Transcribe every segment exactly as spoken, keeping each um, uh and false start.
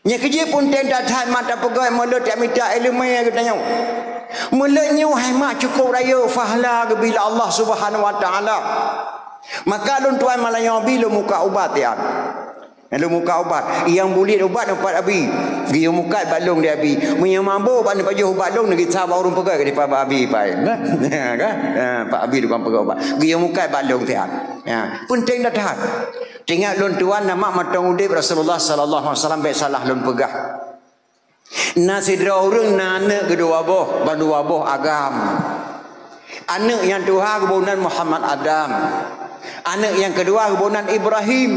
Nyang keujeuet peunteng that-that mak tapeugah meuleuet tamita iéleumé geutanyoe. Meuleuet nyoe hai mak cukôp rayeuk pahala geubri lé Allah Subhanahu wa Taala. Maka lôn tuan malam nyoe abi lôn mukat ubat tian. Lôn mukat ubat. Nyang bulet ubat nyoe pat abi. Geuyue mukat bak lôn di abi. Meunyoe mabök bak neupajoh ubat lôn neugisa bak ureuëng peugah di pat abi pai. Kan? Ha, pat abi tukang peugah ubat. Geuyue mukat bak lôn tian. Ya, peunteng that-that. Teuingat lôn tuan nama mantong udeb Rasulullah sallallahu alaihi wasallam bék salah lôn peugah. Na sidroe ureuëng na aneuëk keudua boh, bandua boh agam. Aneuëk nyang tuha geuboh nan Muhammad Adam. Aneuëk nyang keudua geuboh nan Ibrahim.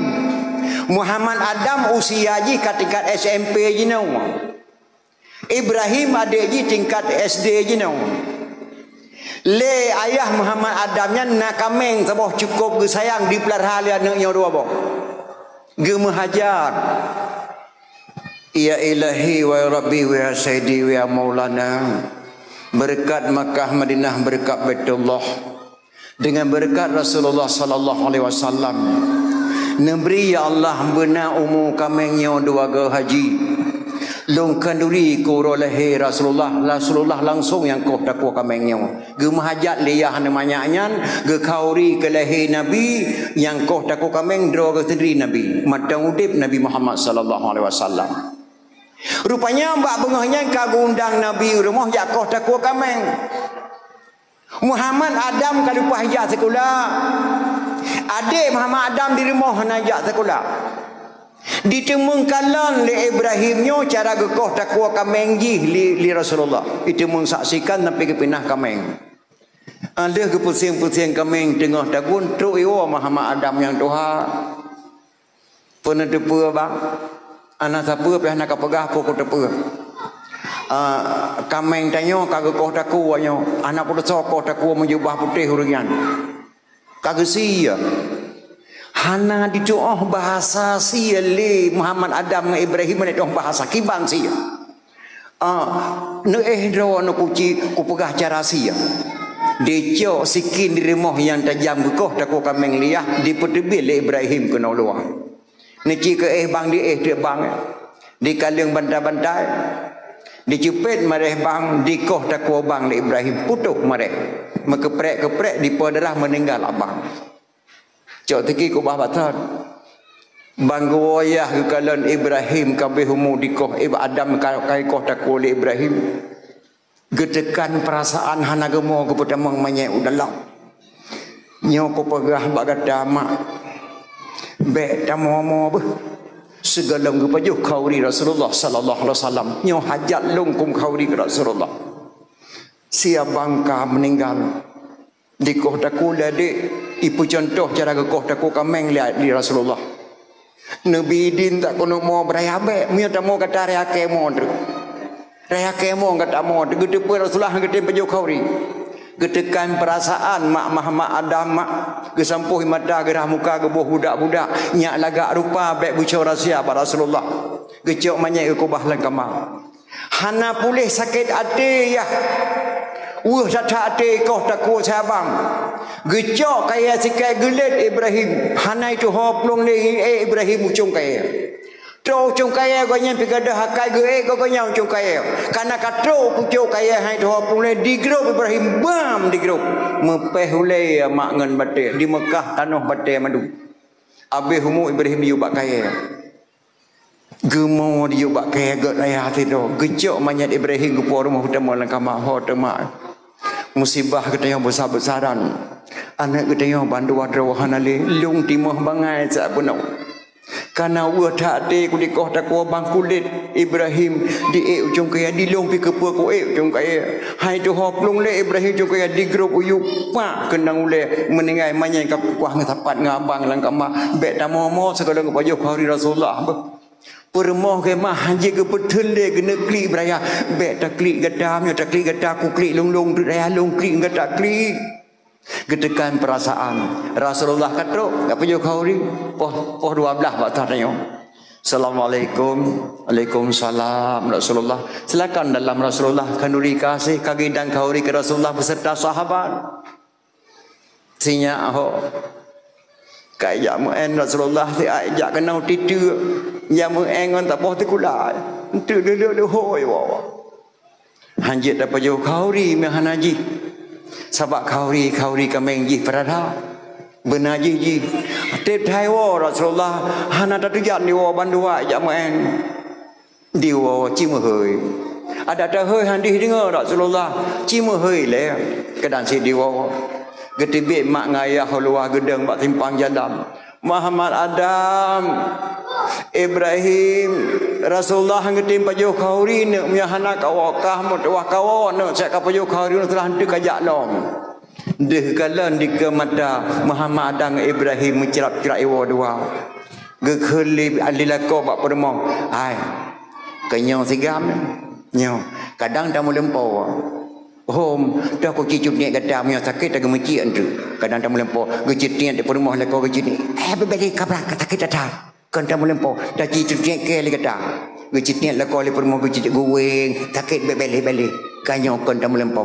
Muhammad Adam usia jih ka tingkat S M P jinoe. Ibrahim adek jih tingkat S D jinoe. Lé ayah Muhammad Adam nyan na kaméng saboh cukôp geusayang dipeulara lé aneuëk nyoe dua boh. Geumeuhajat. Ya Ilahi, wa ya Rabbi, wa ya Sayyidi, wa ya Maulana. Berkat Makkah Madinah, berkat Baitullah. Dengan berkat Rasulullah sallallahu alaihi wasallam. Neubri ya Allah beuna umu kaméng nyoe dua go haji. Lôn khanduri keu uroe lahé Rasulullah, Rasulullah langsong nyang koh takue kaméng nyoe. Geumeuhajat lé yah neumanyak nyan, geukhanduri keu lahé Nabi nyang koh takue kaméng droe geuh sendiri Nabi, mantong udeb Nabi Muhammad sallallahu alaihi wasallam. Rupanya bak beungoh nyan ka geuundang Nabi u rumoh jak koh takue kaméng. Muhammad Adam ka leupah jak sikula. Adek Muhammad Adam di rumoh hana jak sikula. Diteumeung kalon lé Ibrahim nyoe cara geukoh takue kaméng jih lé, lé Rasulullah. Diteumeung saksikan sampai geupinah kaméng. Lheueh geupeusieng-peusieng kaméng teungoh tagun trok iwoe Muhammad Adam nyang tuha. Peue neuteupeue bang? Hana sapeue pih hana kapeugah peue kuteupeue. Ah, kaméng tanyoe ka geukoh takue nyoe. Hana peue teusoe koh takue meujubah putéh ureuëng nyan. Ka geusie. Hana jituoh bahasa sie lé Muhammad Adam ngon Ibrahim, hana jituoh bahasa kiban sie. Ah, neuéh droe neukuci kupeugah cara sie. Dicok sikin di rumoh nyang tajam geukoh takue kaméng lé yah dipeuteubiet lé Ibrahim keunoe luwa. Neuci keu éh bang diéh teuk bang. Dikaleueng bantai-bantai. Diceupet maréh bang dikoh takue bang lé Ibrahim putôh maréh. Meukeuprek-keuprek dipeue darah meuninggai abang. Cok tiki kubah batat. Bang geuwoe yah geukalon Ibrahim ka abéh umu dikoh Ib-, Adam ka, ka ikoh takue lé Ibrahim. Geuteukan peurasaan hana geumo geupeutamong manyét u dalam. Nyoe kupeugah bak gata mak, bék tamoe-moe beuh. Sigohlom geupajoh khanduri Rasulullah sallallahu alaihi wasallam. Nyoe hajat lôn khanduri keu Rasulullah. Sia bang ka meuninggai. Dikoh takue lé adek, ipeucuntoh cara geukoh takue kaméng lé, lé Rasulullah. Neubi idin tak keuneuk mo beuraya bék, meunyoe tamoe gata raya kée mo treuk. Raya kée mo gata mo treuk, geuteupeue Rasulullah geutem pajoh khanduri. Geuteukan peurasaan mak, mak, mak Adam mak, geusampôh mata geurah muka geuboh budak-budak, nyak lagak rupa bék beucora sia bak Rasulullah. Geucok manyét geukubah lam kama. Hana puléh sakét até yah. Weueh that-that até koh takue sabang. Geucok kayée sikai geulét Ibrahim. Hana ituho plueng lé ék Ibrahim ucong kayée. Troh ucong kayée gobnyan pih gadôh akai geuék gobnyan ucong kayée. Kana ka trok pucok kayée hana ituho plueng lé digrôp Ibrahim bam digrôp. Meupéh ulée mak ngon batée di Meukah tanoh batée mandum. Abéh umu Ibrahim yue bak kayée. Geumo di yue bak kée gét raya sidroe, geucok manyét Ibrahim geupo rumoh geutamong lam kama ho teuma. Musibah geutanyoe beusa-beusaran. Aneuëk geutanyoe bandua droe hana lé, lôn timoh bangai sa bunoe. Kana weueh that até kudikoh takue bang kulét Ibrahim diék ucong kayée dilôn pih keupeue kuék ucong kayée. Hai tuho plueng lé Ibrahim cukée digrôp u yup, pak keunong ulée meuninggai manyét ka kukuah ngon sapat ngon abang lam kama. Bék tamoe-moe sigohlom geupajoh khanduri Rasulullah beuh. Peurumoh geuh mah hanjeuet geupeutheun lé geuneuk klik beuraya. Bék taklik gata, meunyoe taklik gata kuklik lôn-lôn raya lôn klik gata klik. Geuteukan peurasaan. Rasulullah ka trok, geupajoh khanduri, poh, poh dua blaih bak tanyoe. Assalamualaikum. Waalaikumsalam Rasulullah. Silakan dalam Rasulullah, khanduri ka hasé, ka geuidang khanduri keu Rasulullah beserta sahabat. Sinyak ho. Ka ijak meu'en Rasulullah, siat ijak keunoe titeuk, jak meu'en ngon saboh sikula. Enteuk leuleuk leuhôi woe. Hanjeuet tapajoh khauri meuhana jih. Sabab khauri, khauri kaméng jih peurada. Beuna jih jih. Tiep hai woe Rasulullah, hana tateujan diwoe bandua ijak meu'en. Diwoe cimeuhôi. Adak tahôi han deuh deungoe Rasulullah, cimeuhôi lé. Keudan cit diwoe. Geuteubiet mak ngon ayah u luwa geudong bak simpang jalan. Muhammad Adam, Ibrahim, Rasulullah geutem pajoh khauri neuk, meunyoe hana kawoe kah meutuwah kawoe neuk, siat kapajoh khauri neuk, teulah enteuk kajak lom. Deuh kalon dikeue mata Muhammad Adam ngon Ibrahim meucrap-crap iwoe dua. Geukheun lé ahli lakoe bak peurumoh, "Hai, keunyoe sigam nyoe, kadang tameulimpô." "Hom, toh kuci cutiek gata meunyoe sakét tageumeuciek enteuk." Kadang tameulimpô, geucutiek di peurumoh lakoe geucutiek. "Eh, bèk balek kabrak, ka sakét that-that." Kon tameulimpô, taci cutiek kèe lé gata. Geucutiek lakoe lé peurumoh geucutiek guweng, sakét bèk balek-balek. Ka nyoe kon tameulimpô.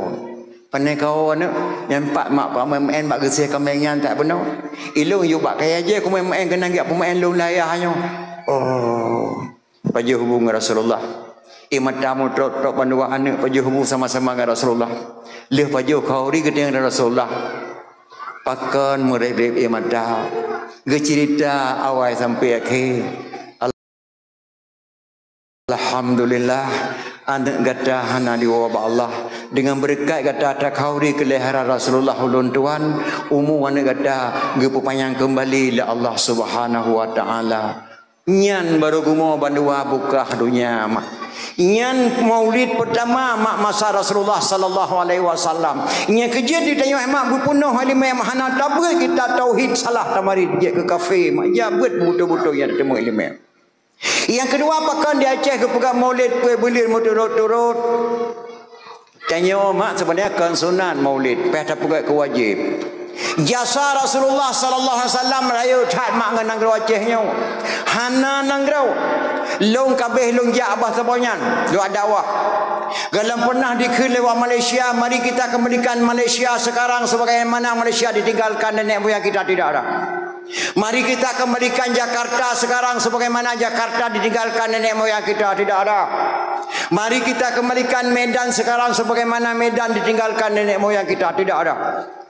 Pane kawoe aneuk, nyan pat mak pameu'en bak geuséh kaméng nyan that bunoe. Ilôn yue bak kayèe jih kumeu'en keunan geujak peumeu'en lôn lam ayah nyoe. Oh. Pajoh bu ngon Rasulullah. Ie mata meutrok-trok bandua aneuk pajoh bu sama-sama ngon Rasulullah. Lheueh pajoh khauri geutem ngon Rasulullah. Pakon meureb-reb ie mata. Geucirita awai sampoe akhé. Alhamdulillah, aneuk gata hana diwoe bak Allah. Deungon beureukat gata takhauri keuleharan Rasulullah ulôn tuan, umu aneuk gata geupeupanyang keumbali lé Allah Subhanahu wa Ta'ala. Nyan barô gumoe bandua bukah donya mak. Nyan maulid peutama mak masa Rasulullah sallallahu alaihi wasallam. Nyang keujeuet di tanyoe mak beupeunoh ileumèe mak hana tabeuet kita tauhid salah tamarit jeuet keu kafé mak. Jak beuet beutôi-beutôi nyang teumé ileumèe. Nyang keudua pakon di Aceh geupeugah maulid peuet buleuen meuturot-turot. Tanyoe mak sebenarnya kon sunat maulid, payah tapeugah keu wajéb. Jasa Rasulullah sallallahu alaihi wasallam rayeuk that mak ngon nanggroe Aceh nyoe. Hana nanggroe. Lôn kabeh lôn jak bah saboh nyan, lôn dakwah. Gohlom pernah dikheun lewat Malaysia, mari kita kembalikan Malaysia sekarang sebagaimana Malaysia ditinggalkan nenek moyang kita, tidak ada. Mari kita kembalikan Jakarta sekarang sebagaimana Jakarta ditinggalkan nenek moyang kita, tidak ada. Mari kita kembalikan Medan sekarang sebagaimana Medan ditinggalkan nenek moyang kita, tidak ada.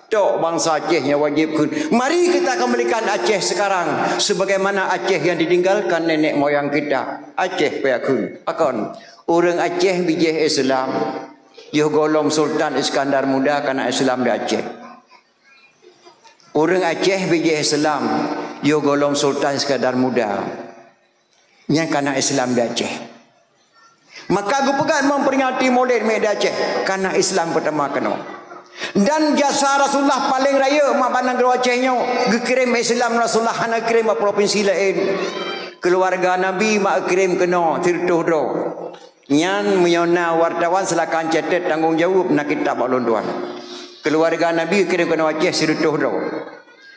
Tok bansa Aceh nyang wajéb kheun. Mari kita kembalikan Aceh sekarang sebagaimana Aceh yang ditinggalkan nenek moyang kita. Aceh payah kheun. Pakon? Ureuëng Aceh bijéh Islam. Yoh gohlom Sultan Iskandar Muda kana Islam di Aceh. Ureuëng Aceh bijéh Islam, yoh gohlom Sultan Iskandar Muda. Nyan kana Islam di Aceh. Maka geupeugah memperingati Maulid Mik di Aceh, kana Islam peutama keunoe. Dan jasa Rasulullah paleng rayeuk mak bak nanggroe Aceh nyoe, geukirém Islam Rasulullah hana kirém bak propinsi laén. Keuluwarga Nabi mak geukirém keunoe sireutôh droe. Nyan meunyoe na wartawan silakan catat tanggong jaweueb na kitab bak lôn tuan. Keuluwarga Nabi geukirém keunoe Aceh sireutôh droe.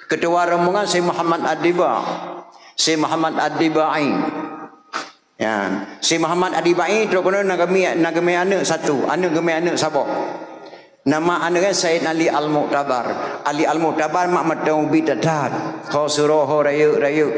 Keutua rombongan Syekh Muhammad Ad-Diba. Syekh Muhammad Ad-Dibai. Ya, Syekh Muhammad Ad-Dibai trok keunoe na geumè, na geumè aneuk satu, aneuk geumè aneuk saboh. Nama aneuk nyan Said Ali Al-Mu'tabar. Ali Al-Mu'tabar mak mantong ubit that-that. Ho suroe ho rayeuk-rayeuk.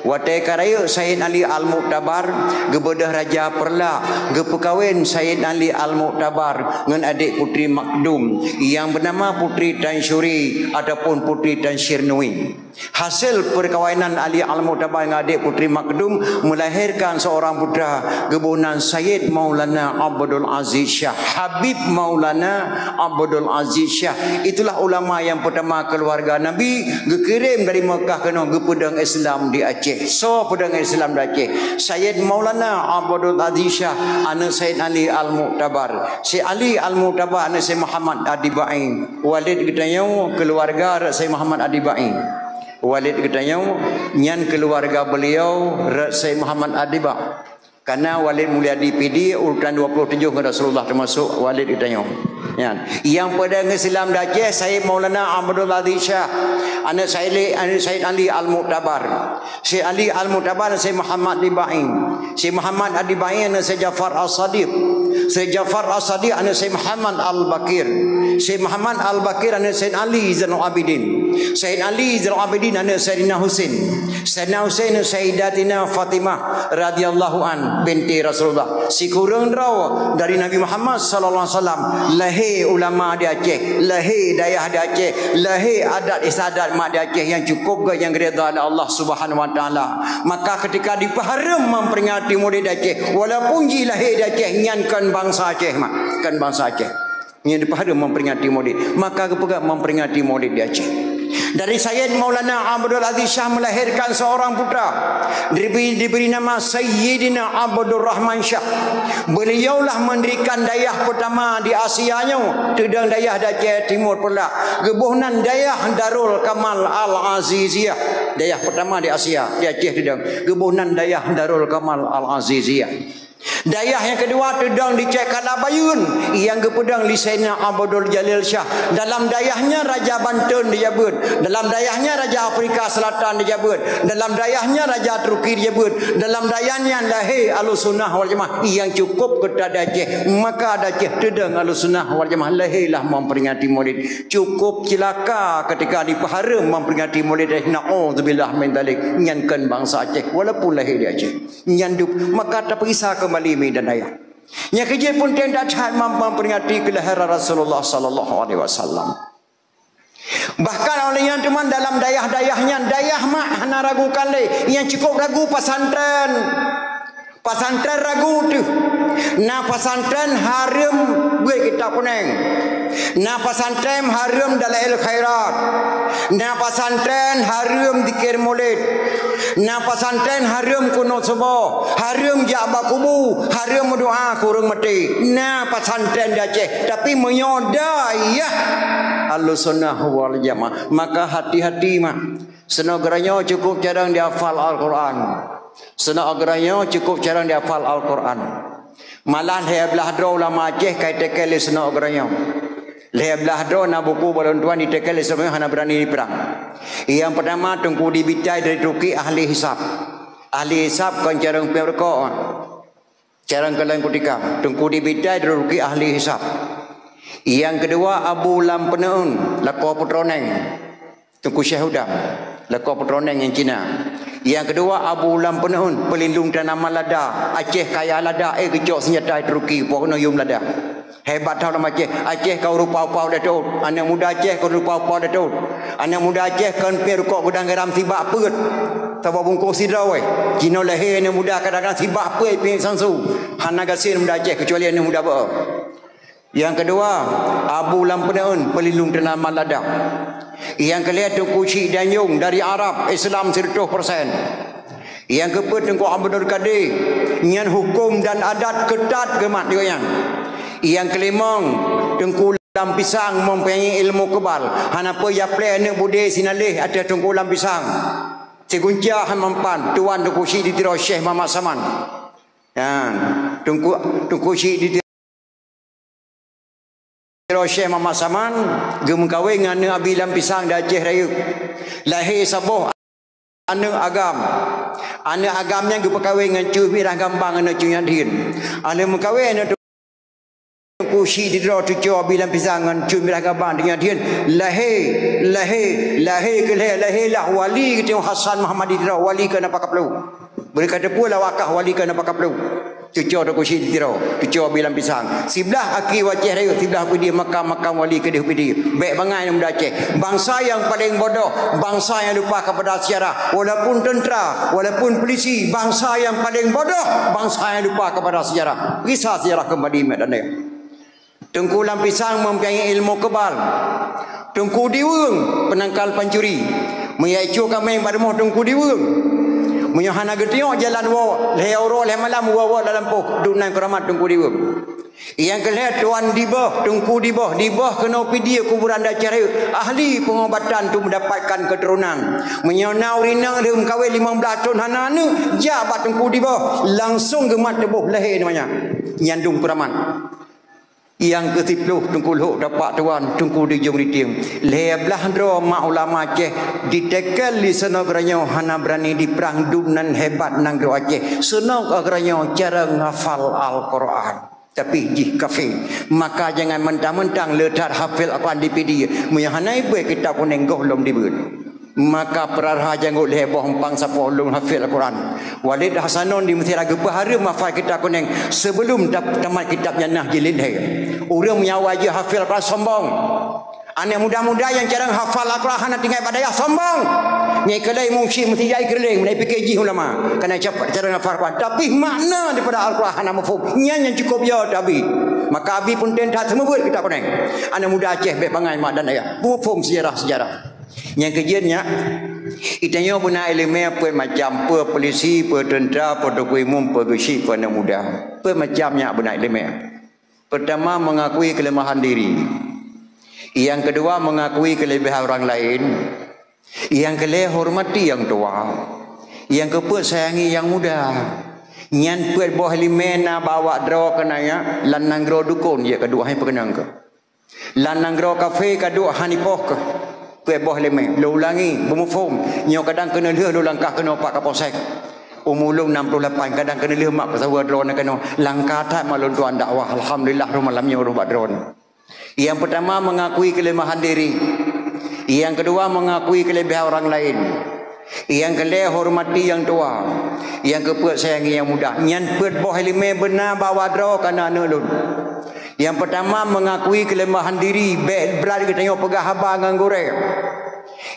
Watèe ka rayeuk Said Ali Al-Mu'tabar geubeudôh raja Peureulak, geupeukawen Said Ali Al-Mu'tabar ngon adék Putri Makdum nyang beunama Putri Tan Syuri ataupun Putri Tan Syirnui. Hasil perkawinan Ali Al-Mu'tabar ngon adék Putri Makdum melahirkan seorang putra, geuboh nan Sayyid Maulana Abdul Aziz Syah, Habib Maulana Abdul Aziz Syah. Itulah ulama yang pertama keluarga Nabi geukirém dari Mekah keunoe geupeudong Islam di Aceh. Soe peudong Islam di Aceh? Sayyid Maulana Abdul Aziz Syah, aneuk Sayyid Ali Al-Mu'tabar. Sayyid Ali Al-Mu'tabar aneuk Sayyid Muhammad Ad-Dibai. Walid geutanyoe keluarga rot Sayyid Muhammad Ad-Dibai. Walid geutanyoe nyan keuluwarga beuliau rot Said Muhammad Ad-Diba. Karena Walid Mulyadi Pidie urutan dua puluh tujoh ngon Rasulullah teumasok Walid geutanyoe. Nyan. Nyang peudong Islam di Aceh, Said Maulana Abdul Aziz Syah, aneuk Said, aneuk Said Ali Al-Mu'tabar. Said Ali Al-Mu'tabar, Said Muhammad Dibain. Said Muhammad Dibain, aneuk Said Jafar As-Sadiq. Said Jafar As-Sadiq, aneuk Said Muhammad Al-Baqir. Said Muhammad Al-Baqir, aneuk Said Ali Zainal Abidin. Said Ali Zainal Abidin, aneuk Saidina Husain. Saidina Husain, Sayyidatina Fatimah radhiyallahu an, binti Rasulullah. Sikureueng droe dari Nabi Muhammad sallallahu alaihi wasallam, lahé ulama di Aceh, lahé dayah di Aceh, lahé adat istiadat mak di Aceh nyang cukup gét nyang geuridha lé Allah Subhanahu wa Taala. Maka ketika dipeuhareuem memperingati Maulid di Aceh, walaupun jih lahé di Aceh, nyan kon bansa Aceh mak, kon bansa Aceh. Nyan dipeuhareuem memperingati Maulid, maka geupeugah memperingati Maulid di Aceh. Dari Sayyid Maulana Abdul Aziz Syah melahirkan seorang putra, diberi, diberi nama Sayyidina Abdul Rahman Syah. Beliaulah mendirikan dayah pertama di Asia nyoe, teudong dayah di Aceh Timur Peulak. Geuboh nan Dayah Darul Kamal Al-Aziziyah. Dayah pertama di Asia, di Aceh teudong. Geuboh nan Dayah Darul Kamal Al-Aziziyah. Dayah nyang keudua teudong di Cek Kalabayeuen, nyang geupeudong lé Saidina Abdul Jalil Syah. Dalam dayah nyan Raja Banten dijabeuet, dalam dayah nyan Raja Afrika Selatan dijabeuet, dalam dayah nyan Raja Turki dijabeuet, dalam dayah nyan lahé Ahlussunnah wal Jamaah nyang cukup keutat di Aceh. Maka di Aceh teudong Ahlussunnah wal Jamaah lahé lah memperingati Maulid. Cukup cilaka ketika dipeuhareuem memperingati Maulid, eh, naudzubillah min dzalik, nyan kon bansa Aceh walaupun lahé di Aceh. Nyan dum, maka tapeuriksa keumbali mi dan ayah. Nyang keujeuet peunteng that-that mem-, memperingati keulahiran Rasulullah sallallahu alaihi wasallam. Bahkan oleh nyan teuma dalam dayah-dayah nyan, dayah mak hana ragukan lé, nyang cukup ragu pesantren. Pesantren ragu teuh. Na pesantren hareuem beuet kitab kuneng. Na pesantren hareuem Dalail Khairat. Na pesantren hareuem zikir Maulid. Na pesantren hareuem kunut suboh, hareuem jak bak kubu, hareuem meudoa keu ureueng maté. Na pesantren di Aceh, tapi meunyoe dayah Ahlussunnah wal Jamaah, maka hati-hati mak. Seunoe geuranyoe cukup carông dihafal Al-Quran. Seunoe geuranyoe cukup carông dihafal Al-Quran. Malah lhèe blaih droe ulama Aceh ka iteuka lé seunoe geuranyoe. Lhèe blaih droe na buku bak lôn tuan iteuka lé seunoe hana beurani jiprang. Nyang peutama Teungku Dibitai dari Turki, ahli hisab. Ahli hisab kon carông piep rukok. Carông keu lôn kutika. Teungku Dibitai dari Turki, ahli hisab. Nyang keudua Abu Lam Peuneuen, lakoe putroe neng. Teungku Syekh Udam, lakoe putroe neng nyang Cina. Nyang keudua Abu Lam Peuneuen, peulindong tanaman lada. Aceh kaya lada, eh, geucok seunjata Turki, pokoknya yum lada. Hebat that lam Aceh. Aceh ka rupa-rupa lé teuôt. Aneuk muda Aceh ka rupa-rupa lé teuôt. Aneuk muda Aceh kon piep rukok geudang garam sibak peuet. Saboh bungkôh sidroe. Jinoe lahé aneuk muda kadang-kadang sibak peuet piep sansu. Hana gasien muda Aceh keucuali aneuk muda beuh. Nyang keudua, Abu Lam Peuneuen, peulindong tanaman lada. Nyang keulhèe Teungku Chik Danjong dari Arab, Islam siratoh persen. Nyang keupeuet Teungku Abdul Kadir, nyan huköm dan adat keutat geumat di gobnyan. Nyang keulimong Teungku Lam Pisang mempunyai ilmu kebal. Hana peue jak plè aneuk budé sinaleh ateueh Teungku Lam Pisang. Sigunca han mampan, tuan Teungku Chik di Tiro Syekh Muhammad Saman. Nyan, Teungku, Teungku Chik di Tiro Syekh Muhammad Saman geumeukawen ngon aneuk Abi Lam Pisang di Aceh Rayeuk. Lahé saboh aneuk agam. Aneuk agam nyan geupeukawen ngon Cut Mirah Gambang aneuk Cut Nyak Dhien. Aneuk meukawen aneuk Teungku Chik di Tiro cucoe Abi Lam Pisang ngon Cut Mirah Gambang Cut Nyak Dhien. Lahé, lahé, lahé keu lhèe, lahé lah wali geutanyoe Hasan Muhammad di Tiro, wali keu na pakat ploh. Bri ka teupeue lawakah wali keu na pakat ploh. Cucoe Teungku Chik di Tiro, cucoe Abi Lam Pisang. Siblah aki Aceh Rayeuk, siblah Pidie, makam-makam wali keudeh Pidie. Bèk bangai aneuk muda Aceh. Bansa nyang paleng bodoh, bansa nyang lupa kepada sejarah. Walaupun tentera, walaupun polisi, bansa nyang paleng bodoh, bansa nyang lupa kepada sejarah. Peuriksa sejarah keumbali, mak dan ayah. Teungku Lam Pisang mempunyai ilmu kebal. Teungku Diweueng, penangkal pancuri. Meunyoe icu kaméng bak rumoh Teungku Diweueng. Meunyoe hana geuteungoh jalan woe, lhèe uroe lhèe malam woe-woe lam lampôh, duek nan keuramat Teungku Diweueng. Nyang keulhèe Tuan Diboh, Teungku Diboh, Diboh keunoe Pidie kuburan di Aceh Rayeuk, ahli pengobatan untuk mendapatkan keturunan. Meunyoe na ureueng inong lheueh meukawen limong blaih thon hana aneuk, jak bak Teungku Diboh, langsong geumat tuboh lahé namanya. Nyan dum keuramat. Nyang keu siplôh Teungku Lhok Tapak Tuan, Teungku Dijong Ritieng. Lhèe blah droe mak ulama Aceh diteken lé sinoe geuranyoe hana beurani diprang dum nan hebat nanggroe Aceh. Sinoe geuranyoe cara ngafal Al-Quran. Tapi jih kafé. Maka jangan mentang-mentang le that hafal Al-Quran di P D. Meunyoe hana ié kitab kunéng goh lom dibeuet. Maka peurara janggot lhèe boh empang sapoh lôn hafal Al-Quran. Walid Hasanon di Mesir geupeuhareuem hafal kitab kunéng sebelum ta-, tamat kitab nyan na jilid lhèe. Ureueng meunyoe awai jih hafal Al-Quran sombong. Aneuk muda-muda nyang carông hafal Al-Quran hana tinggai bak dayah sombong. Nyang keulai musyik meusti jai keureuleng, mulai pike jih ulama. Kana cap-, carông hafal Al-Quran. Tapi makna daripada Al-Quran hana muphom. Nyan nyang cukup yo teu Abi. Maka Abi peunteng that seumeubeuet kitab kunéng. Aneuk muda Aceh bèk bangai mak dan ayah. Muphom sejarah-sejarah. Nyang keujeuet nyak, geutanyoe beuna iéleumé peuet macam, peue pulisi, peue teuntra, peue teungku imum, peue geuchik, peue aneuk muda. Peuet macam nyak beuna iéleumé. Peurtama, mengakui kelemahan diri. Nyang keudua, mengakui kelebihan orang lain. Nyang keulhèe, hormati nyang tuha. Nyang keupeuet, sayangi nyang muda. Nyan peuet boh iéleumé na bak awak droe keunan nyak, lam nanggroe dukon jeuet ka duek hai peukeunong keuh. Lam nanggroe kafé ka duek han ipoh keuh. Peuet boh iéleumé, lôn ulangi, beumuphom. Nyoe kadang keuneulheueh lôn langkah keunoe Pak Kapolsek. Umu lôn enam puluh lapan, kadang keuneulheueh mak peusaweue droeneuh keunoe. Langkah that mak lôn tuan dakwah. Alhamdulillah, rhom malam nyoe rhom bak droeneuh. Nyang peurtama, mengakui kelemahan diri. Nyang keudua, mengakui kelebihan orang lain. Nyang keulhèe, hormati nyang tuha. Nyang keupeuet, sayangi nyang muda. Nyan peuet boh iéleumé beuna bak awak droe keunan aneuk lôn. Nyang peurtama, mengakui kelemahan diri. Bèk brat geutanyoe peugah haba ngon gurèe.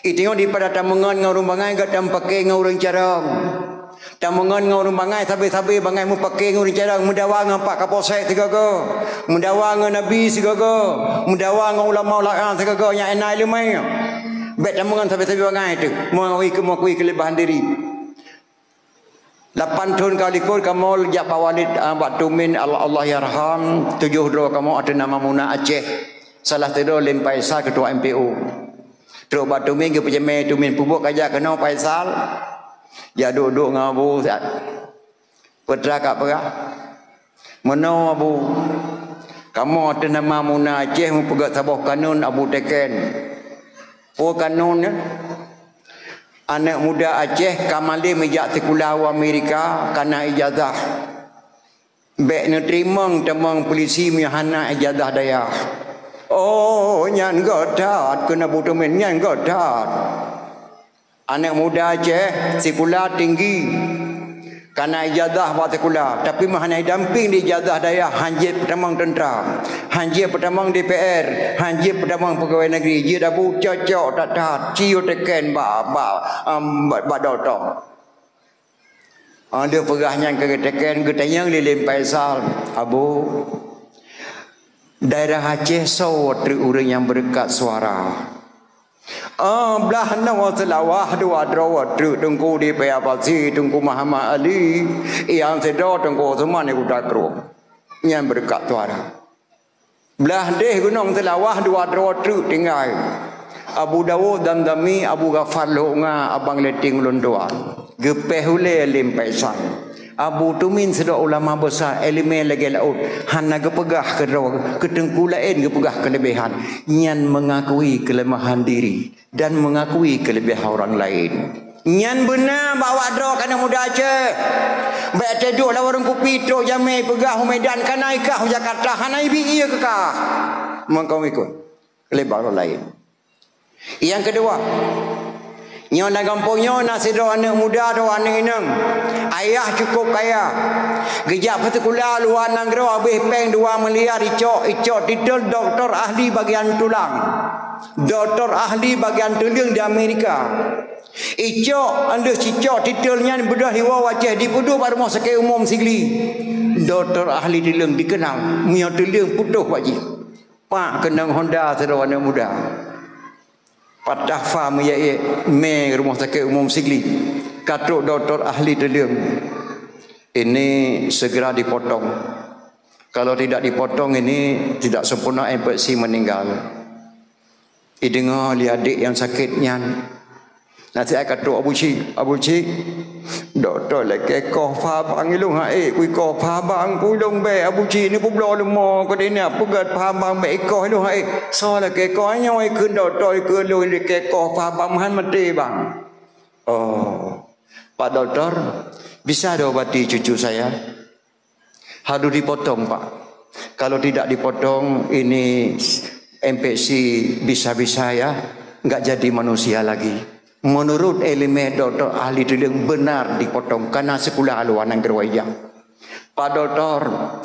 Geutanyoe daripada tameungon ngon ureueng bangai, gata meupaké ngon ureueng carông. Tameungon ngon ureueng bangai, sabe-sabe bangai meupaké ngon ureueng carông, meudawa ngon Pak Kapolsek sigoe-goe, meudawa ngon nabi sigoe-goe, meudawa ngon ulama-ulama sigoe-goe nyang na iéleumé. Bèk tameungon sabe-sabe bangai teuh, mengakui, mengakui kelebihan diri. Lapan thon ka likot kamoe jak bak Walid, ah, bak Tumin, Allah, Allahyarham, tujoh droe kamoe ateueh nama Muna Aceh. Salah sidroe Lem Faisal, ketua M P U. Trok bak Tumin geupeucamé Tumin, "Peubuet kajak keunoe Faisal?" Jak duek-duek ngon Abu siat. Peue teuma ka peugah, "Meunoe Abu, kamoe ateueh nama Muna Aceh meupeugöt saboh kanun Abu teken." "Peue kanun nyan?" "Aneuk muda Aceh ka malém ijak sikula u Amerika, kana ijazah. Bèk neuteurimong tamong pulisi meunyoe hana ijazah dayah." "Oh, nyan göt that," kheun Abu Tumin, "nyan göt that. Aneuk muda Aceh sikula tinggi, kana ijazah bak sikula, tapi meunyoe hana idamping di ijazah dayah, han jeuet peutamong teuntra, han jeuet peutamong D P R, han jeuet peutamong peugawai negeri, jeuet Abu cocok that-that, cieu teken bak, bak, em, bak, bak dokto." Ah, lheueh peugah nyan ka geuteken, geutanyong lé Lem Faisal, "Abu, daerah Aceh soe treuk ureueng nyang beureukat suara?" "Ah, blah noe Seulawah dua droe treuk, Teungku Dipe Abasi, Teungku Muhammad Ali, nyang sidroe Teungku Usman di Kuta Krueng. Nyan beureukat suara." Blah deh Gunong Seulawah dua droe treuk tinggai, Abu Dawud Damdami, Abu Ghafar Lhok Nga, Abang Leuting Ulôn Tuan. Geupéh ulèe Lem Faisal. Abu Tumin sidroe ulama besar, ileumèe lagèe laôt, hana geupeugah keudroe, keu teungku laén geupeugah keuleubehan. Nyan mengakui kelemahan diri dan mengakui kelebihan orang lain. Nyan beuna bak awak droe keuneuk muda Aceh. Bèk teuduek lam warong kupi trok jamèe peugah u Medan, kana ikah u Jakarta, hana ibi ié keu kah. Meukeumikot, leubeh ureueng laén. Nyang keudua, nyoe lam gampông nyoe na sidroe aneuk muda, droe aneuk inong. Ayah cukup kaya. Geujak peusikula luwa nanggroe, habéh péng dua miliar, icok, icok titel doktor ahli bagian tulang. Doktor ahli bagian tuleueng di Amerika. Icok, 'oh lheueh sicok titel nyan beudôh diwoe u Aceh, dipeuduek bak Rumoh Sakét Umum Sigli. Doktor ahli tuleueng dikenal, meunyoe tuleueng putôh bak jih. Pak keunong honda sidroe aneuk muda. Patah fa meuyèe-yèe mé Rumoh Sakét Umum Sigli. Ka trok doktor ahli tuleueng. Ini segera dipotong. Kalau tidak dipotong, ini tidak sempurna, infeksi, meninggal. Ideungoe lé adék nyang sakét nyan, Nasihat ka trok Abu Chik, "Abu Chik, dokto lakée koh pha bang ilong hai, kui koh pha bang ku ilong bèk Abu Chik ni peubloe leumo keu dina peugét pha bang bèk ikoh ilong hai." "Soe lakée koh?" "Nyoe ikheun dokto ikheun lôn lakée koh pha bang meuhan maté bang." "Oh, Pak Doktor, bisa diobati cucu saya?" "Harus dipotong, Pak. Kalau tidak dipotong, ini infeksi bisa-bisa ya, nggak jadi manusia lagi." Menurut ilmu doktor ahli tuléng benar dipotong karena sekolah luar negeri ijak. "Pak Doktor,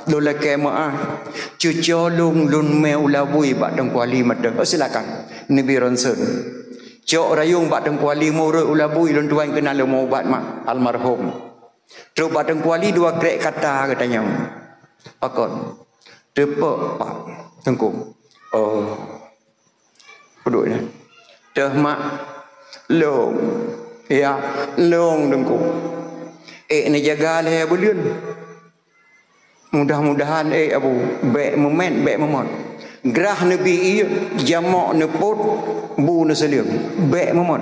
lôn lakée meu'ah, cucu lôn lôn mé u Labui bak Teungku Ali mantong." "Oh, silakan, neubi ronsen." Cok rayong bak Teungku Ali meurot u Labui lôn tuan keunan lôn meuubat mak almarhum. Trok bak Teungku Ali dua krek kata geutanyong. "Pakon?" "Teupok, Pak Teungku." "Oh." Peuduek nyan. "Teuh mak, lông." "Ya, lông Teungku." "Ék neujaga lhée buleuen. Mudah-mudahan ék Abu bèk meumet bèk meumot. Grah neubi ié, jamok neupot, bu neuseuleueng. Bèk meumot.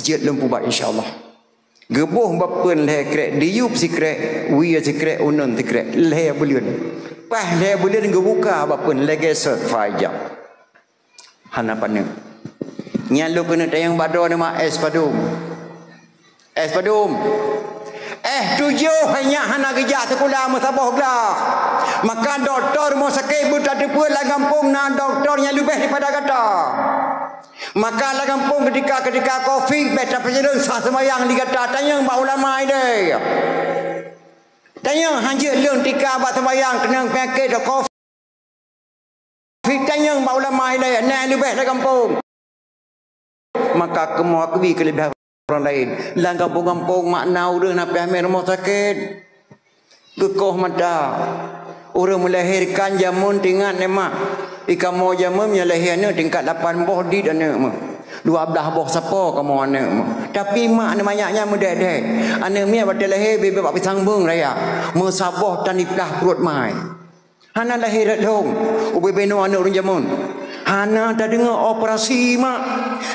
Jeuet lôn peuubat insya Allah." Geuboh bapeuen lhée krek, diyueb sikrek, wie sikrek, uneun sikrek, lhée buleuen. Paih lhée buleuen geubuka bapeuen lagée sot faijab. Hana paneuk. Nyan lôn keuneuk tanyong bak droeneuh mak, es padum. Es padum. Es tujoh nyak hana geujak sikula meusaboh glah. Maka dokto rumoh sakét beutateupeue lam gampông na dokto nyang leubeh daripada gata. Maka lam gampông keutika-keutika covid, bèk tapeujeuleueng sah seumayang di gata, tanyong bak ulama ilée. Tanyong hanjeuet leueng tika bak seumayang keunong peunyakét covid, tanyong bak ulama ilée, na leubeh lam gampông. Maka kamoe akui keuleubeh ureuëng laén. Lam gampông-gampông mak na ureuëng na pih amé rumoh sakét. Geukoh mata. Ureuëng meulahérkan jameun teuingat nyan mak. Di kamoe jameun nyang lahé aneuëk tingkat lapan boh dit aneuëk meuh. Dua blaih boh sapo kamoe aneuëk meuh. Tapi mak aneuëk manyak nyan meudèk-dèk. Aneuëk miet watée lahé bibit bak pisang beung raya. Meusaboh tan diplah pruet mai. Hana lahé rot lhong. Ubé binoe aneuëk ureuëng jameun. Hana tadeungoe operasi mak.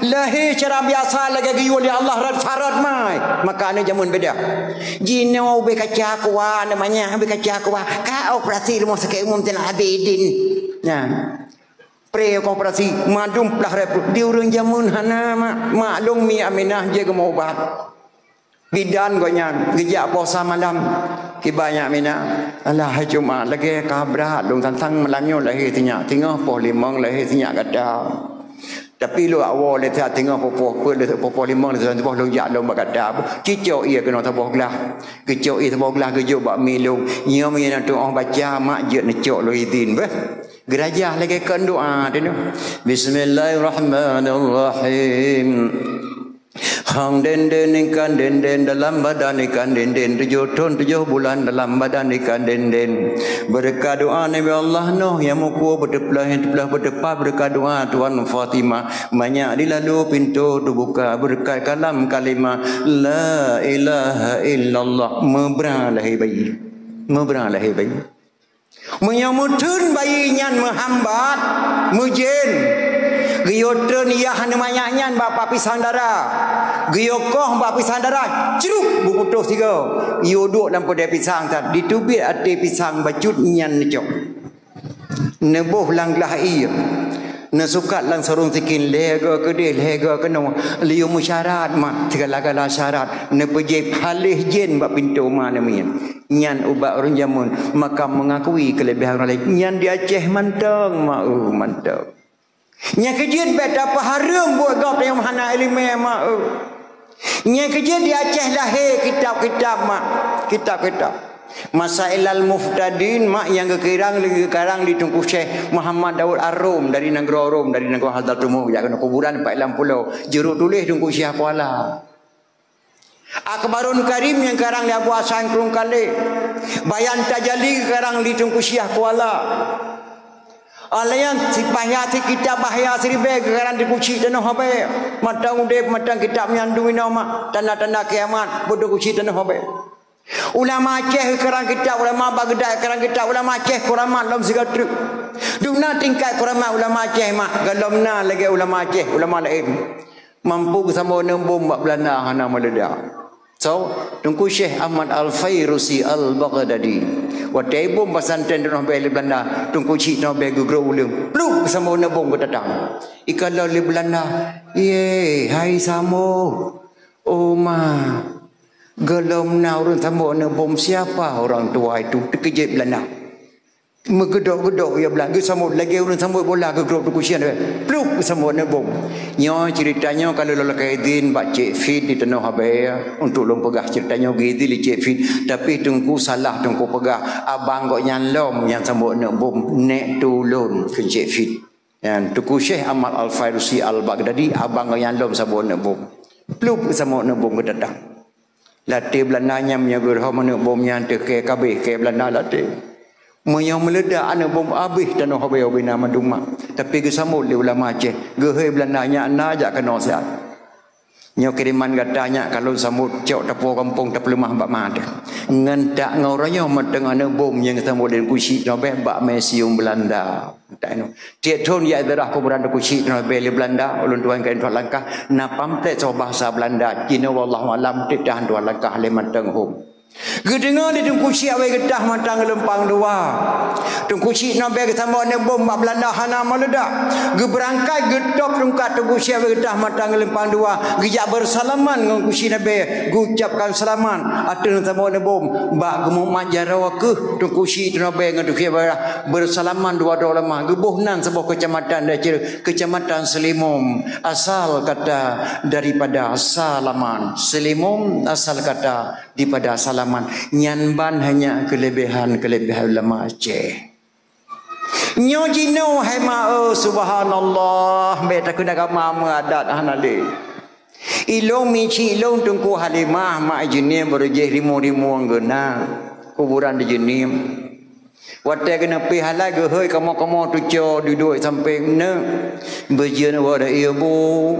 Lahé cara biasa lagée geuyue lé Allah rot farot mai. Maka aneuëk jameun beda. Jinoe ubé kaca kuwa, namanya ubé kaca kuwa. Ka operasi rumoh sakét umum Zainal Abidin. Nyan. Pre ka operasi, mandum plah rot. Di ureuëng jameun hana mak. Maklum mi Aminah je geumeuubat. Bidan gobnyan geujak posa malam. Kiban nyak Aminah, alah hai Jumat lagée ka brat lôn tantang malam nyoe lahé sinyak, teungoh poh limong lahé sinyak gata. Tapi lôn awai lé that teungoh poh-poh peuet lé poh-poh limong lé poh lôn jak lôn bak gata. Cicok ié keunoe saboh glah. Geucok ié saboh glah geujok bak mi lôn. Nyoe mi na tuoh baca mak jeuet neucok lôn idin beh. Geurajah lagée kon doa teuh. Bismillahirrahmanirrahim. Hang denden ikan denden dalam badan ikan denden tujoh thon tujoh bulan dalam badan ikan denden. Beureukat doa Nabi Allah Nuh nyang meuko beuteuplah nyang teuplah beuteupah beureukat doa Tuan Fatimah. Manyak dilalu pintoe teubuka beureukat kalam kalimah la ilaha illallah. Meubra lahé bayi. Meubra lahé bayi. Meunyoe meutheun bayi nyan meuhambat, meujén, geuyue treun yah aneuëk manyak nyan bak, bak pisang dara, geuyue koh bak pisang dara, cruk, beuputôh sigoe, yue duek lam peudée pisang that, diteubiet até pisang bacut nyan neucok. Neuboh lam glah ié. Neusukat lam sarong sikin lhée goe keudeh lhée goe keunoe, liyue meusyarat mak, sigala-gala syarat, neupeujép haléh jén bak pintoe ma neumiet. Nyan ubat ureuëng jameun, maka meungakui keuleubeh ureuëng laén. Nyan di Aceh mantong, ma eu, mantong. Nyang keujeuet bèk tapeuhareuem buet gob nyang hana iéleumé, ma eu. Nyang keujeuet di Aceh lahé kitab-kitab mak, kitab-kitab. Masailal Muhtadin mak nyang geukirang lé geukarang lé Teungku Syekh Muhammad Daud Ar-Rum dari nanggroe Rom, dari nanggroe Hadratumu, jak keunoe kuburan pat lam pulo. Jeuet tuléh Teungku Syekh Kuala. Akhbarun Karim nyang karang lé Abu Hasan Krueng Kalé. Bayan Tajali karang lé Teungku Syekh Kuala. Alayan sipahya si kitab bahya siribèe geukarang di kuci tanoh habéh. Mantong udép mantong kitab nyan duinoe mak tanda-tanda kiamat beudôh kuci tanoh habéh. Ulama Aceh geukarang kitab, ulama Baghdad geukarang kitab, ulama Aceh kuramat lom sigoe treuk. Dum na tingkat kuramat ulama Aceh mak, gohlom na lagèe ulama Aceh, ulama laén. Mampu geusampoe aneuk bom bak Belanda hana meuledak. So, Teungku Syekh Ahmad Al-Fairusi Al-Baghdadi. Watée bom pesantren tanoh bée lé Belanda, Teungku Chik tanoh bée geugroe uleueng. Pluk, geusampoe aneuk bom geutatang. Ikalon lé Belanda, "Ye, hai sampoe. Oh ma, gohlom na ureuëng sampoe aneuk bom, siapa orang tua itu?" Teukeujot Belanda. Meugeudok-geudok ya Belanda, geusampoe lagée ureuëng sampoe bola geugrob Teungku Chik, pluk, geusampoe aneuk bom. Nyoe ceurita nyoe ka lôn lakée idhin bak Cek Fit di tanoh Abee untuk lôn peugah ceurita nyoe, geuidhin lé Cek Fit. Tapi Teungku salah Teungku peugah, abang gobnyan lom nyang sampoe aneuk bom, nek tulôn kheun Cek Fit. Nyan Teungku Syekh Ahmad Al-Fairusi Al-Baghdadi, abang gobnyan lom sampoe aneuk bom. Pluk, sampoe aneuk bom geutatang. Latée Belanda nyan meunyoe geurhom aneuk bom nyan teuh kée kabeh kée Belanda latée. Meunyoe meuledak aneuk bom, abeh tanoh Abee ubena mandum mak. Tapi geusambot lé ulama Aceh, geuhôi Belanda nyan na jak keunoe siat. Nyoe kiriman gata nyak ka lôn sambot cok tapuwoe gampông tapeuleumah bak ma teuh. Ngon tak ngon uroe nyoe mantong aneuk bom nyang geusambot lé Teungku Chik tanoh bée bak museum Belanda. Tiep thon jak ziarah kuburan Teungku Chik tanoh bée lé Belanda, ulôn tuan keu tuan langkah, na pamflet soe bahasa Belanda, jinoe wallahu alam, teuh tahan tuan langkah lé mantong hom. Geudeungoe lé Teungku Chik awai geutah mata geulumpang dua. Teungku Chik tanoh bée geusambot aneuk bom bak Belanda hana meuledak. Geubeurangkat geutôb tungkat Teungku Chik awai geutah mata geulumpang dua. Geujak beusalaman ngon Teungku Chik tanoh bée, geucabkan seulamat ateueh geusambot aneuk bom. Bak geumumat jaroe keuh Teungku Chik tanoh bée ngon Teungku Chik awai beusalaman dua droe lamah, geuboh nan saboh keucamatan di Aceh, Keucamatan Seulimum, asal kata daripada salaman. Seulimum asal kata daripada salaman. Nyan ban hanya keulebihan-keulebihan ulama Aceh. Nyoe jinoe hai ma, eh, subhanallah, bék takheun agama meuadat hana lé. Ilôn mici ilôn Teungku Halimah mak Jeunieb beureujeih rimueng-rimueng geuna kuburan di Jeunieb. Watée geuneupih halai geuhôi kamoe-kamoe tuco dudoe sampéng neuk beujeuet wada ibu.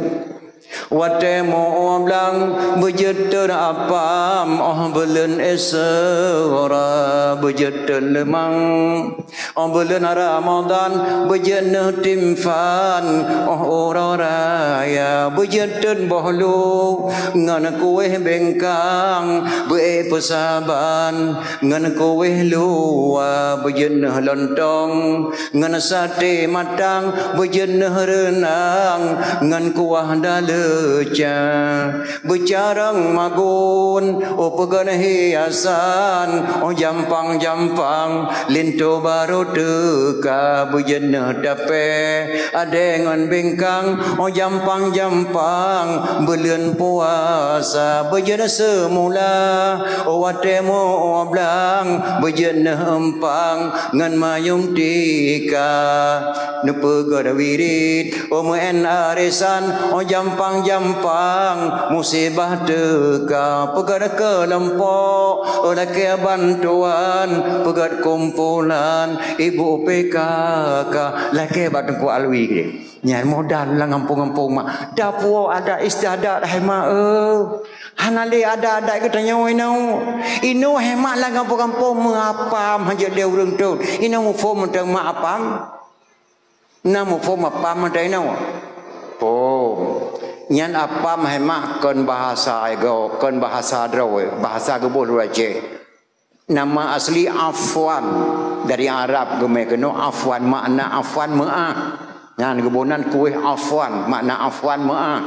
Watée mo blang beujeuet teun apam óh buleuen Isra beujeuet teun leumang. Óh buleuen Ramadhan beujeuet neuh timphan, óh uroe raya beujeuet teun boh lu ngon kueh bengkang beuék peusaban. Ngon kueh luwa beujeuet neuh lontong, ngon saté matang beujeuet neuh reunang, ngon kuah daleuca beucarang magun, oh peugah hiasan, oh jampang-jampang linto barô teuka beujeuet neuh tapé. Adée ngon bengkang, oh jampang-jampang, buleuen puasa beujeuet seumula, oh watée mo blang beujeuet neuh eumpang ngon mayum tika. Neupeugét wirit, oh meu'én arisan, oh jampang-jampang, musibah teuka peugét keulompok, oh lakée bantuan peugét kumpulan ibu P K K, lakée bak Teungku Alwi. Nyan modal lam gampông-gampông mak. Dapuo adat istiadat hai mak, eh. Hana lé adat-adat geutanyoe inoe. Inoe hai mak lam gampông-gampông meuapam hana jeuet lé ureuëng tôt. Inoe muphom mantong mak apam. Na muphom apam mantong inoe. Phom. Nyan apam hai mak kon bahasa igo, kon bahasa droe, bahasa geuboh lôn Aceh. Nama asli afwan, dari Arab geumé keunoe afwan, makna afwan meu'ah. Nyan geuboh nan kueh afwan, makna afwan meu'ah.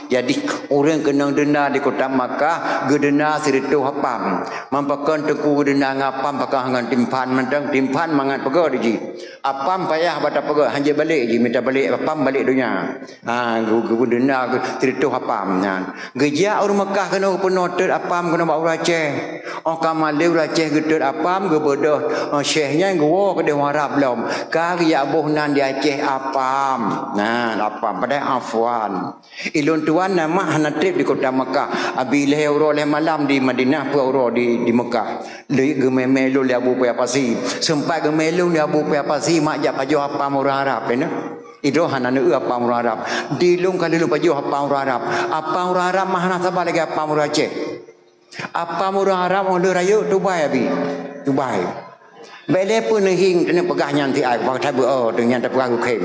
Jadi ureuëng keunong deunda di kota Makkah geudeunda sireutôh apam. Man pakon teungku geudeunda ngon apam, pakon ngon timphan mantong, timphan mangat peugah di jih. Apam payah bak tapeugah, hanjeuet balek jih, mita balek apam balek donya. Ha, geu-, geu-, geudeunda sireutôh apam nyan. Geujak ureuëng Meukah keunoe geupeunoh teut apam keunoe bak ureuëng Aceh. Óh ka malée ureuëng Aceh geuteut apam, geubeudôh, eh, syekh nyan geuwoe keudeh ureuëng Arab lom. Ka geujak boh nan di Aceh apam. Nah, apam padahai afwan. Ilôn tuan na mak hana treb di kota Meukah. Abi lhée uroe lhée malam di Madinah, peuet uroe di, di Meukah. Lé geumé-mé lôn lé Abu Paya Pasi. Seumpat geumé lôn lé Abu Paya Pasi, mak jak pajoh apam ureuëng Arab, ya na? Idroe hana neueu apam ureuëng Arab. Di lôn ka lheueh lôn pajoh apam ureuëng Arab. Apam ureuëng Arab mah hana saba lagée apam ureuëng Aceh. Apam ureuëng Arab óh lheueh rayeuk tubai abi. Tubai. Bék lé peue neuhieng, teuneuk peugah nyan ti ai, bak that beu, oh, teuh nyan tapeugah geukhém.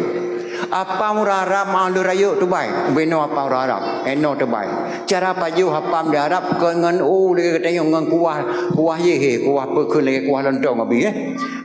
Apam ureueng Arab ma lôn rayeuk teubai. Binoe apam ureueng Arab. Eno teubai. Cara pajoh apam di Arab kon ngon u lagèe geutanyoe ngon kuah, kuah yeh, kuah peukheun lagèe kuah lontong abi, eh.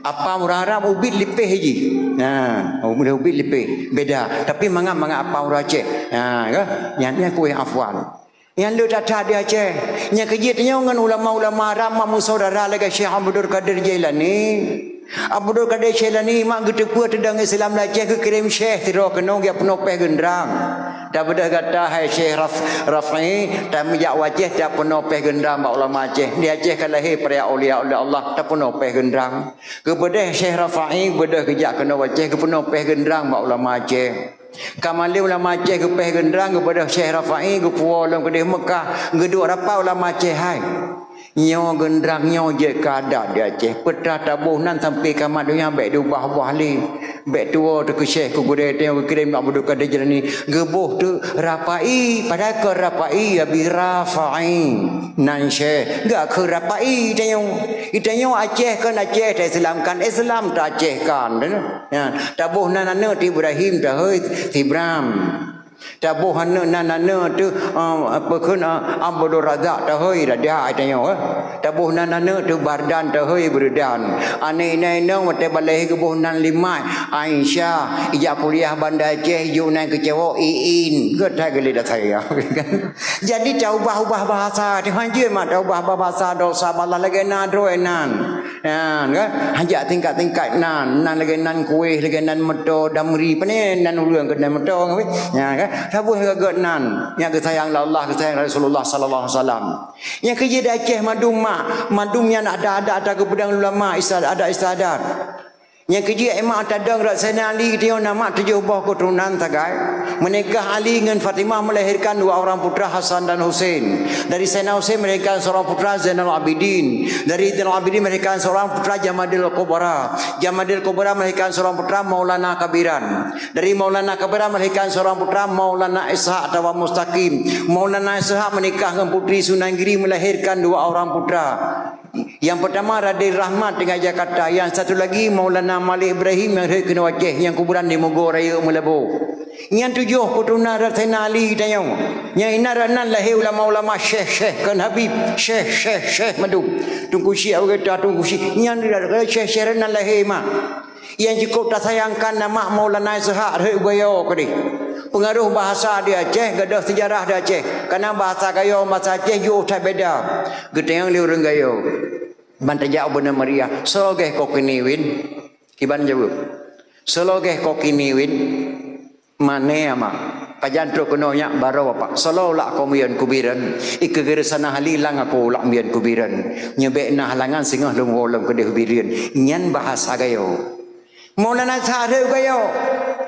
Apam ureueng Arab ubit lipéh jih. Ha, ubit lipéh. Beda. Tapi mangat-mangat apam ureueng Aceh. Ha, kan? Nyan, nyan kueh afwan. Nyang le that-that di Aceh. Nyang keujeuet nyoe ngon ulama-ulama Arab mak meusaudara lagèe Syekh Abdul Qadir Jailani. Abdul Qadir Jailani mak geuteupeue teudong Islam di Aceh geukirém syekh sidroe keunoe geupeunoh péh geundrang. Tabeudôh gata hai Syekh Raf-, Rafi, tameujak u Aceh tapeunoh péh geundrang bak ulama Aceh. Di Aceh ka lahé para aulia-aulia Allah tapeunoh péh geundrang. Geubeudôh Syekh Rafi, beudôh geujak keunoe u Aceh geupeunoh péh geundrang bak ulama Aceh. Ka malém ulama Aceh geupéh geundrang geubeudôh Syekh Rafa'i geupuwoe lom keudéh Meukah, geuduek rapat ulama Aceh hai. Nyoe geundrang nyoe jeuet keu adat di Aceh. Peue teuma taboh nan sampoe kiamat donya bèk diubah-ubah lé. Bèk tuwoe teuh keu syekh keu gurèe tanyoe geukirém bak Abdul Qadir Jailani. Geuboh teuh Rafa'i, padahai kon Rafa'i, tapi Rafa'i. Nan syekh, geuakheun Rafa'i tanyoe. Tanyoe Aceh kon Aceh, ta-Islamkan Islam, ta-Acehkan. Ya, taboh nan aneuk teuh Ibrahim, tahôi Sibram. Taboh aneuk nan aneuk teuh, eh, apa kheun, eh, Abdul Razak, tahôi Razak tanyoe, eh. Taboh nan aneuk teuh Bardan, tahôi Beureudan. Aneuk inong-inong watèe balèe geuboh nan limat, Aisyah, ijak kuliah Banda Aceh, ijok nan keucewok, Iin. Geutai geuliet asai, ya. Jadi taubah-ubah bahasa, teuh hanjeuet mak taubah bahasa, dosa balah lagèe na droe nan. Nyan, kan? Hajat tingkat-tingkat nan. Nan lagèe nan kueh, lagèe nan moto, Damri. Pane nan ureueng keu nan moto, kan? Nyan, kan? Saboh gagak nan. Nyang geusayang lé Allah, geusayang lé Rasulullah sallallahu alaihi wasallam. Nyang keujeuet di Aceh mandum mak, mandum nyan ada-ada ata geupeudong ulama, istiadat, ada istiadat. Nyang keujeuet mak tadong rot Saidina Ali geutanyoe na mak tujoh boh keuturonan sagai. Meunikah Ali ngon Fatimah melahirkan dua orang putra Hasan dan Husein. Dari Saidina Husein melahirkan seorang putra Zainal Abidin. Dari Zainal Abidin melahirkan seorang putra Jamadil Kubra. Jamadil Kubra melahirkan seorang putra Maulana Kabiran. Dari Maulana Kabiran melahirkan seorang putra Maulana Ishak atawa Mustaqim. Maulana Ishak menikah dengan Putri Sunan Giri melahirkan dua orang putra. Yang pertama Raden Rahmat tinggal Jakarta, yang satu lagi Maulana Malik Ibrahim yang rhot keunoe Aceh, yang kuburan di Mogo Raya Meulaboh. Nyan tujoh keuturonan Saidina Ali tanyoe. Nyang inan rot nan lahé ulama-ulama syekh-syekh kon Habib, syekh-syekh-syekh mandum. Teungku Syik Abu Gata, Teungku Syik. Nyan syekh-syekh rot nan lahé mak. Nyang cukôp tasayangkan na mak Maulana Ishak rhot Gayo keudéh. Peungaroh bahasa di Aceh, gadôh seujarah di Aceh. Kana bahasa Gayo, bahasa Aceh jiôh that beda. Geutanyong lé ureueng Gayo. Ban tajak u Beuna Meuria, "Soe lagèe ko kini win?" Iban jaweueb, "Soe lagèe ko kini win?" "Mané ama?" "Pajan trôk keunoe nyak?" "Baroe bapak." "Soe lagèe ko miyeuen kubireuen?" "Ikeugeureusana hali lang aku lak miyeuen kubireuen. Nyeubèk na halangan singoh lôn woe lom keudéh bireuen." Nyan bahasa Gayo. Maulana Ishak rhot Gayo.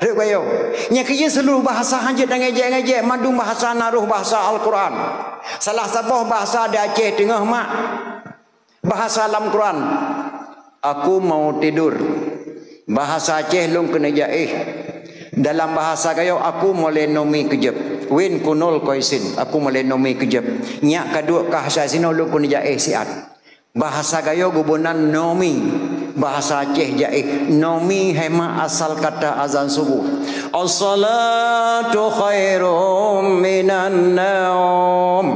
Rhot Gayo. Nyang keujeuet seuluruh bahasa hanjeuet dan ngejek-ngejek, mandum bahasa na roh bahasa Al-Quran. Salah saboh bahasa di Aceh Teungoh mak. Bahasa lam Quran, "Aku mau tidur." Bahasa Aceh lôn keuneuk jaéh. Dalam bahasa Gayo, "Aku mulai nomi keujeuet." Win kunol koisin, "Aku mulai nomi keujeuet." Nyak ka duek kah sinoe lôn keuneuk jaéh siat. Bahasa Gayo geuboh nan nomi. Bahasa Aceh jaéh. Nomi hai mak asal kata azan subuh. As-salatu khairum minan naum.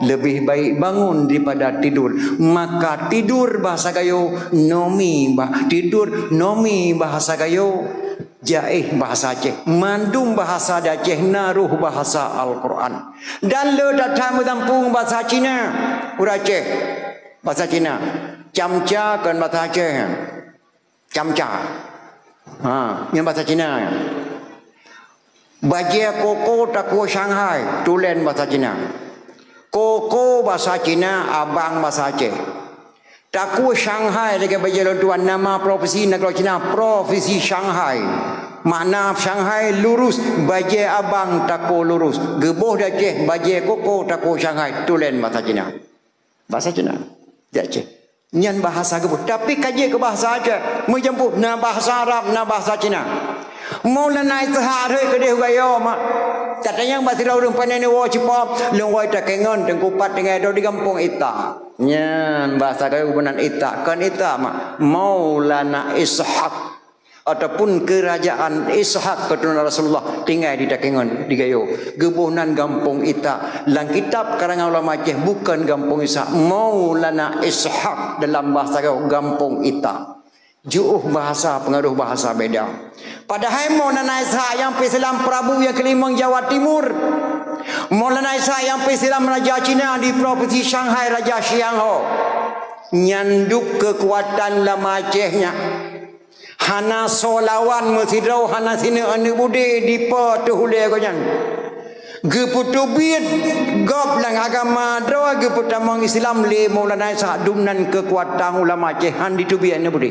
Lebih baik bangun daripada tidur. Maka tidur bahasa Gayo, nomi bah-, tidur, nomi bahasa Gayo, jaéh bahasa Aceh. Mandum bahasa di Aceh na roh bahasa Al-Quran. Dan le that-that meusampung bahasa Cina. Ureueng Aceh. Bahasa Cina. Camca kon bahasa Aceh. Camca. Ha, nyan bahasa Cina. Bajèe koko takue Shanghai, tulen bahasa Cina. Koko bahasa Cina, abang bahasa Aceh. Takue Shanghai lagèe bajèe lôn tuan, nama provinsi nanggroe Cina, Provinsi Shanghai. Makna Shanghai lurus, bajèe abang takue lurus. Geuboh di Aceh, bajèe koko takue Shanghai, tulen bahasa Cina. Bahasa Cina. Di Aceh. Nyan bahasa geuboh. Tapi ka jeuet keu bahasa Aceh. Meujampu, na bahasa Arab, na bahasa Cina. Maulana Ishak rhot keudéh Gayo mak. Tatanyong bak sidroe ureueng pane neuwoe cit po, lôn woe takengon teungku pat tinggai droe di gampông Ita. Nyan bahasa Gayo geuboh nan Ita, kon Ita mak. Maulana Ishak. ataupun Kerajaan Ishak, keuturunan Rasulullah, tinggai di Takengon, di Gayo. Geuboh nan Gampông Itak. Lam kitab karangan ulama Aceh, bukan Gampông Ishak, Maulana Ishak dalam bahasa Gayo, Gampông Itak. Jiôh bahasa, pengaruh bahasa beda. Padahai Maulana Ishak nyang peusilam Prabu nyang keulimong Jawa Timur. Maulana Ishak nyang peusilam Raja Cina di Provinsi Shanghai, Raja Xiang Ho. Nyan dub keukuatan lam Aceh nyan. Hana soe lawan meusidroe, hana sineuk aneuk budé dipo teuh ulée gobnyan. Geupeuteubiet gob lam agama droe, geupeutamong Islam lé Maulana Ishak, dum nan keukuatan ulama Aceh, han diteubiet aneuk budé.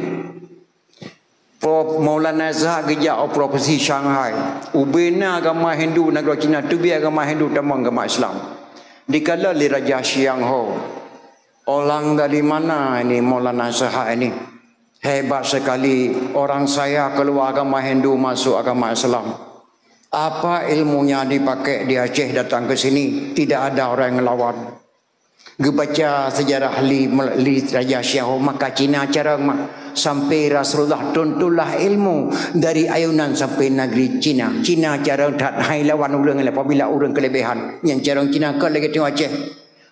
Pro-, Maulana Ishak geujak u Provinsi Shanghai. Ubé na agama Hindu nanggroe Cina, teubiet agama Hindu, tamong agama Islam. Dikalon lé Raja Xiang Ho. Orang dari mana ini Maulana Ishak ini? Hebat sekali, orang saya keluar agama Hindu masuk agama Islam. Apa ilmunya dipakai di Aceh datang ke sini? Tidak ada orang yang ngelawan. Geubaca sejarah li, li Raja Xiang Ho, maka Cina carông mah. Sampai Rasulullah tuntunlah ilmu dari ayunan sampai negeri Cina. Cina carông that, hai lawan ureuëng laén apabila ureuëng keulebihan. Nyang carông Cina kon lagée teungoh Aceh.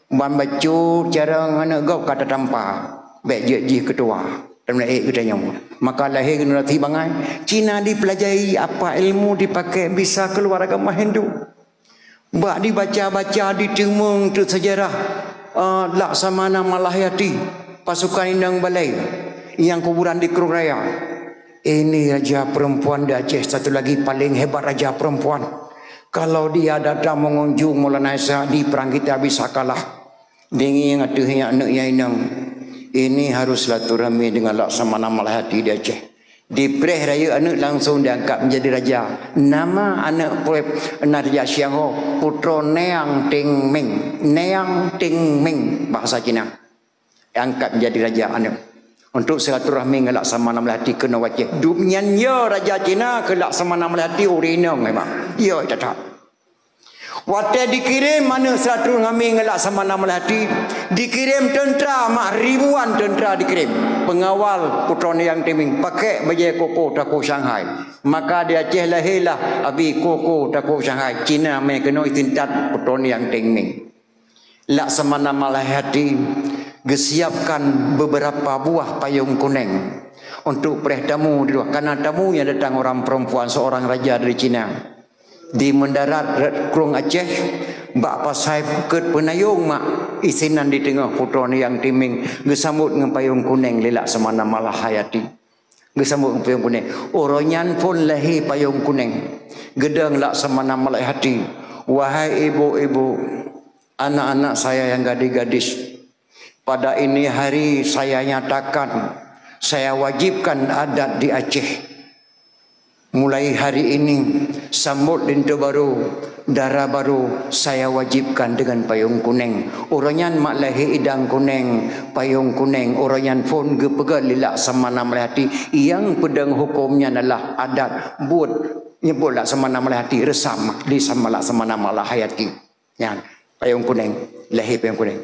Ban bacut carông aneuk gob ka tatampa, bék jeuet jih keutua. Teuma ék geutanyoe. Maka lahé generasi bangai, Cina dipelajari apa ilmu dipakai bisa keluar agama Hindu. Bak dibaca-baca, diteumeung teuh sejarah, eh, Laksamana Malahayati, pasukan inong balai nyang kuburan di Krueng Raya. Ini raja perempuan di Aceh satu lagi paling hebat raja perempuan. Kalau dia datang mengunjung Maulana Ishak, di perang kita bisa kalah. Deungieng ateueh nyan aneuk nyang inong. Ini harus silaturahmi dengan Laksamana Malahayati di Aceh. Dipreh rayeuk aneuk langsung diangkat menjadi raja. Nama aneuk preh, na Raja Xiang Ho, Putroe Neang Ting Ming. Neang Ting Ming, bahasa Cina. Angkat menjadi raja aneuk. Untuk silaturahmi ngon Laksamana Malahayati keunoe u Aceh. Dum nyan yo raja Cina keu Laksamana Malahayati ureuëng inong memang. Yo, that-that. Watée dikirém aneuk silaturahmi ngon Laksamana Malahayati, dikirém teuntra, mak ribuan teuntra dikirém. Peungawal Putroe Neang Ting Ming pakai bajée koko tako Shanghai. Maka di Aceh lahé lah Abi Koko Tako Shanghai, Cina mé keunoe isintat Putroe Neang Ting Ming. Laksamana Malahayati geusiapkan beberapa buah payong kuneng untuk preh tamu di luwa. Karena tamu yang datang orang perempuan, seorang raja dari Cina. Di mendarat rot Krueng Aceh, bak pasai Bukét Peunayong mak, isinan di teungoh Putroe Neang Ting Ming geusambot ngon payong kuneng lé Laksamana Malahayati. Geusambot ngon payong kuneng. Uroe nyan phon lahé payong kuneng. Geudong Laksamana Malahayati, "Wahai ibu-ibu, anak-anak saya yang gadis-gadis, pada ini hari saya nyatakan, saya wajibkan adat di Aceh. Mulai hari ini, sambot linto barô, dara barô, saya wajibkan dengan payong kuneng." Uroe nyan mak lahé idang kuneng, payong kuneng. Uroe nyan phon geupeugah lé Laksamana Malahayati, nyang peudong huköm nyan adalah adat. Buet, nyeubot Laksamana Malahayati, reusam di sama Laksamana Malahayati. Nyan, payong kuneng, lahé payong kuneng.